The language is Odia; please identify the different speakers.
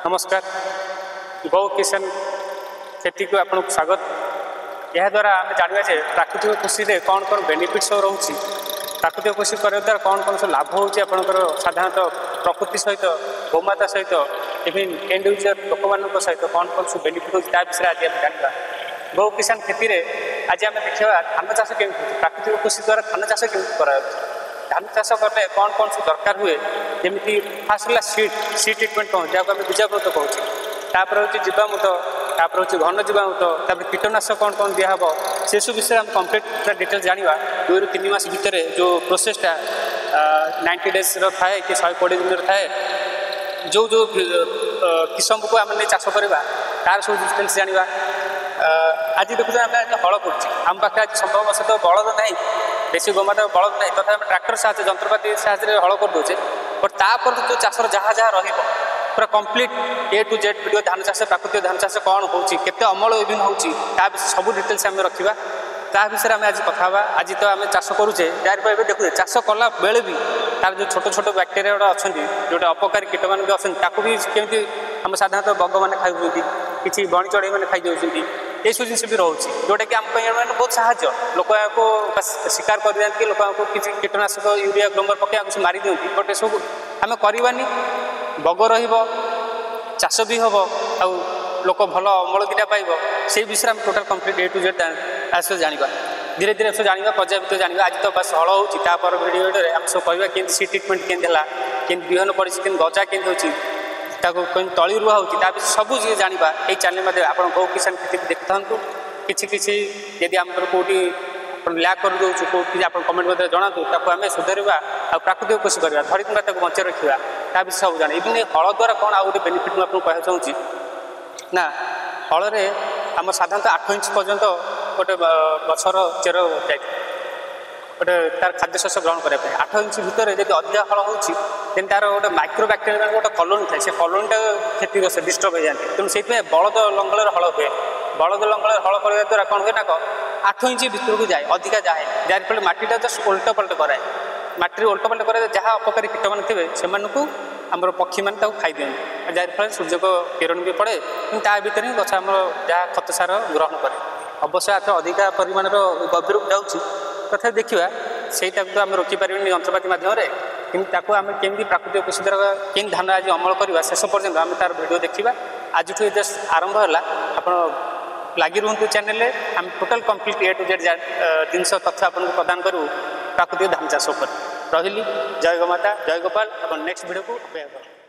Speaker 1: ନମସ୍କାର। ଗୌ କିଷାନ ଖେତିକୁ ଆପଣଙ୍କୁ ସ୍ୱାଗତ। ଏହାଦ୍ୱାରା ଆମେ ଜାଣିବା ଯେ ପ୍ରାକୃତିକ କୃଷିରେ କ'ଣ କ'ଣ ବେନିଫିଟ୍ ସବୁ ରହୁଛି, ପ୍ରାକୃତିକ କୃଷି କରିବା ଦ୍ୱାରା କ'ଣ କ'ଣ ସବୁ ଲାଭ ହେଉଛି ଆପଣଙ୍କର, ସାଧାରଣତଃ ପ୍ରକୃତି ସହିତ, ଗୋମାତା ସହିତ, ଇଭିନ୍ ଏଣ୍ଡ ୟୁଜର୍ ଲୋକମାନଙ୍କ ସହିତ କ'ଣ କ'ଣ ସବୁ ବେନିଫିଟ୍ ହେଉଛି, ତା ବିଷୟରେ ଆଜି ଆମେ ଜାଣିବା। ଗୌ କିଷାନ ଖେତିରେ ଆଜି ଆମେ ଦେଖିବା ଧାନ ଚାଷ କେମିତି ହେଉଛି, ପ୍ରାକୃତିକ କୃଷି ଦ୍ୱାରା ଧାନ ଚାଷ କେମିତି କରାଯାଉଛି, ଧାନ ଚାଷ କଲେ କ'ଣ କ'ଣ ସବୁ ଦରକାର ହୁଏ। ଯେମିତି ଫାଷ୍ଟ ହେଲା ସିଡ୍ ଟ୍ରିଟମେଣ୍ଟ କ'ଣ, ଯାହାକୁ ଆମେ ବୀଜାମୃତ କହୁଛେ, ତାପରେ ହେଉଛି ଜୀବାମୃତ, ତାପରେ ହେଉଛି ଘନ ଜୀବାମୃତ, ତାପରେ କୀଟନାଶକ କ'ଣ କ'ଣ ଦିଆହେବ, ସେସବୁ ବିଷୟରେ ଆମେ କମ୍ପ୍ଲିଟ୍ ପୁରା ଡିଟେଲ୍ସ ଜାଣିବା। 2ରୁ 3 ମାସ ଭିତରେ ଯେଉଁ ପ୍ରୋସେସଟା 90 ଡେଜ୍ର ଥାଏ କି 120 ଦିନର ଥାଏ, ଯେଉଁ ଯେଉଁ କିସମକୁ ଆମେ ନେଇ ଚାଷ କରିବା ତାର ସବୁ ଡିଟେଲ୍ସ ଜାଣିବା। ଆଜି ଦେଖୁଛୁ ଆମେ ଆଜି ହଳ କରୁଛେ, ଆମ ପାଖରେ ଆଜି ସମ୍ଭବବଶତଃ ବଳଦ ନାହିଁ, ଦେଶୀ ଗୋମାତା ବଳଦ ନାହିଁ, ତଥାପି ଆମେ ଟ୍ରାକ୍ଟର ସାହାଯ୍ୟ, ଯନ୍ତ୍ରପାତି ସାହାଯ୍ୟରେ ହଳ କରିଦେଉଛେ। ବଟ୍ ତାପରେ ଯେଉଁ ଚାଷର ଯାହା ଯାହା ରହିବ ପୁରା complete A to Z video, ଧାନ ଚାଷ, ପ୍ରାକୃତିକ ଧାନ ଚାଷ କ'ଣ ହେଉଛି, କେତେ ଅମଳ ଇଭିନ୍ ହେଉଛି, ତା ବିଷୟରେ ସବୁ ଡିଟେଲ୍ସ ଆମେ ରଖିବା। ତା ବିଷୟରେ ଆମେ ଆଜି କଥା ହେବା। ଆଜି ତ ଆମେ ଚାଷ କରୁଛେ, ଯାହାର ଏବେ ଦେଖୁଛେ ଚାଷ କଲା ବେଳେ ବି ତାର ଯେଉଁ ଛୋଟ ଛୋଟ ବ୍ୟାକ୍ଟେରିଆ ଗୁଡ଼ା ଅଛନ୍ତି, ଯେଉଁଟା ଅପକାରୀ କୀଟମାନେ ବି ଅଛନ୍ତି, ତାକୁ ବି କେମିତି ଆମ ସାଧାରଣତଃ ବଗମାନେ ଖାଇଦେଉଛନ୍ତି, କିଛି ବଣି ଚଢ଼େଇମାନେ ଖାଇଦେଉଛନ୍ତି, ଏସବୁ ଜିନିଷ ବି ରହୁଛି, ଯେଉଁଟାକି ଆମ ପାଇଁ ମାନେ ବହୁତ ସାହାଯ୍ୟ। ଲୋକ ଏହାକୁ ଶିକାର କରିଦିଅନ୍ତି କି ଲୋକ ଏହାକୁ କିଛି କୀଟନାଶକ ୟୁରିଆ ଗ୍ରୋମର ପକାଇ ଆକୁ ମାରି ଦିଅନ୍ତି। ବଟ୍ ଏସବୁ ଆମେ କରିବାନି, ବଗ ରହିବ, ଚାଷ ବି ହେବ, ଆଉ ଲୋକ ଭଲ ଅମଳ ଦୁଇଟା ପାଇବ। ସେଇ ବିଷୟରେ ଆମେ total complete A to Z ତା ସହିତ ଜାଣିବା, ଧୀରେ ଧୀରେ ସବୁ ଜାଣିବା, ପର୍ଯ୍ୟାପ୍ତ ଜାଣିବା। ଆଜି ତ ବାସ୍ ହଳ ହେଉଛି, ତାପର ଭିଡ଼ିଓରେ ଆମେ ସବୁ କହିବା କେମିତି ସିଡ୍ ଟ୍ରିଟମେଣ୍ଟ କେମିତି ହେଲା, କେମିତି ବିହନ ପଡ଼ିଛି, କେମିତି ଗଜା କେମିତି ହେଉଛି, ତାକୁ କେମିତି ତଳି ରୁଆ ହେଉଛି, ତା ବିଷୟରେ ସବୁ ଯିଏ ଜାଣିବା ଏଇ ଚ୍ୟାନେଲ୍ ମାଧ୍ୟମରେ। ଆପଣ ଗୌ କିଷାନ ଖେତିକୁ ଦେଖିଥାନ୍ତୁ। କିଛି କିଛି ଯଦି ଆମର କେଉଁଠି ଆପଣ ଲ୍ୟାକ୍ କରିଦେଉଛୁ, କେଉଁଠି ଆପଣ କମେଣ୍ଟ ମଧ୍ୟରେ ଜଣାନ୍ତୁ, ତାକୁ ଆମେ ସୁଧାରିବା ଆଉ ପ୍ରାକୃତିକ କୃଷି କରିବା, ଧରିତ୍ରୀ ମାତାକୁ ବଞ୍ଚାଇ ରଖିବା, ତା ବିଷୟରେ ସବୁ ଜାଣିବା। ଇଭିନ୍ ହଳ ଦ୍ୱାରା କ'ଣ ଆଉ ଗୋଟେ ବେନିଫିଟ୍ ମୁଁ ଆପଣଙ୍କୁ କହିବାକୁ ଚାହୁଁଛି ନା, ହଳରେ ଆମ ସାଧାରଣତଃ 8 ଇଞ୍ଚ ପର୍ଯ୍ୟନ୍ତ ଗୋଟେ ଗଛର ଚେର ଯାଇଥାଏ ଗୋଟେ ତାର ଖାଦ୍ୟ ଶସ୍ୟ ଗ୍ରହଣ କରିବା ପାଇଁ। 8 ଇଞ୍ଚ ଭିତରେ ଯଦି ଅଧିକା ହଳ ହେଉଛି, ଦେନ୍ ତାର ଗୋଟେ ମାଇକ୍ରୋ ବ୍ୟାକ୍ଟେରିଆ ଗୋଟେ କଲୋନୀ ଥାଏ, ସେ କଲୋନୀଟା କ୍ଷତିଗ୍ରସ୍ତ, ଡିଷ୍ଟର୍ବ ହେଇଯାନ୍ତି। ତେଣୁ ସେଇଥିପାଇଁ ବଳଦ ଲଙ୍ଗଳରେ ହଳ ହୁଏ। ବଳଦ ଲଙ୍ଗଳରେ ହଳ କରିବା ଦ୍ୱାରା କ'ଣ ହୁଏ ନା, 8 ଇଞ୍ଚ ଭିତରକୁ ଯାଏ, ଅଧିକା ଯାଏ, ଯାହାଫଳରେ ମାଟିଟା ଜଷ୍ଟ ଓଲଟ ପଲଟ କରାଏ। ମାଟିରେ ଓଲଟ ପଲଟ କରାଏ, ଯାହା ଅପକାରୀ କୀଟମାନେ ଥିବେ ସେମାନଙ୍କୁ ଆମର ପକ୍ଷୀମାନେ ତାକୁ ଖାଇଦିଅନ୍ତି, ଯାହାଫଳରେ ସୂର୍ଯ୍ୟଙ୍କ କିରଣ ବି ପଡ଼େ, କିନ୍ତୁ ତା ଭିତରେ ହିଁ ଗଛ ଆମର ଯାହା ଖତ ସାର ଗ୍ରହଣ କରେ। ଅବଶ୍ୟ ଏଥିରେ ଅଧିକା ପରିମାଣର ଗଭୀରକୁ ଯାଉଛି, ତଥାପି ଦେଖିବା ସେଇଟାକୁ ତ ଆମେ ରୋକିପାରିବାନି ଯନ୍ତ୍ରପାତି ମାଧ୍ୟମରେ, କିନ୍ତୁ ତାକୁ ଆମେ କେମିତି ପ୍ରାକୃତିକ କୃଷି ଦ୍ୱାରା କେମିତି ଧାନ ଆଜି ଅମଳ କରିବା ଶେଷ ପର୍ଯ୍ୟନ୍ତ ଆମେ ତାର ଭିଡ଼ିଓ ଦେଖିବା। ଆଜିଠୁ ଏ ଜଷ୍ଟ ଆରମ୍ଭ ହେଲା, ଆପଣ ଲାଗି ରୁହନ୍ତୁ ଚ୍ୟାନେଲରେ। ଆମେ total complete A to Z ଜିନିଷ ତଥ୍ୟ ଆପଣଙ୍କୁ ପ୍ରଦାନ କରିବୁ ପ୍ରାକୃତିକ ଧାନ ଚାଷ ଉପରେ। ରହିଲି, ଜୟ ଗୋମାତା, ଜୟ ଗୋପାଳ। ଆପଣ ନେକ୍ସଟ ଭିଡ଼ିଓକୁ ଅପେକ୍ଷା କରନ୍ତୁ।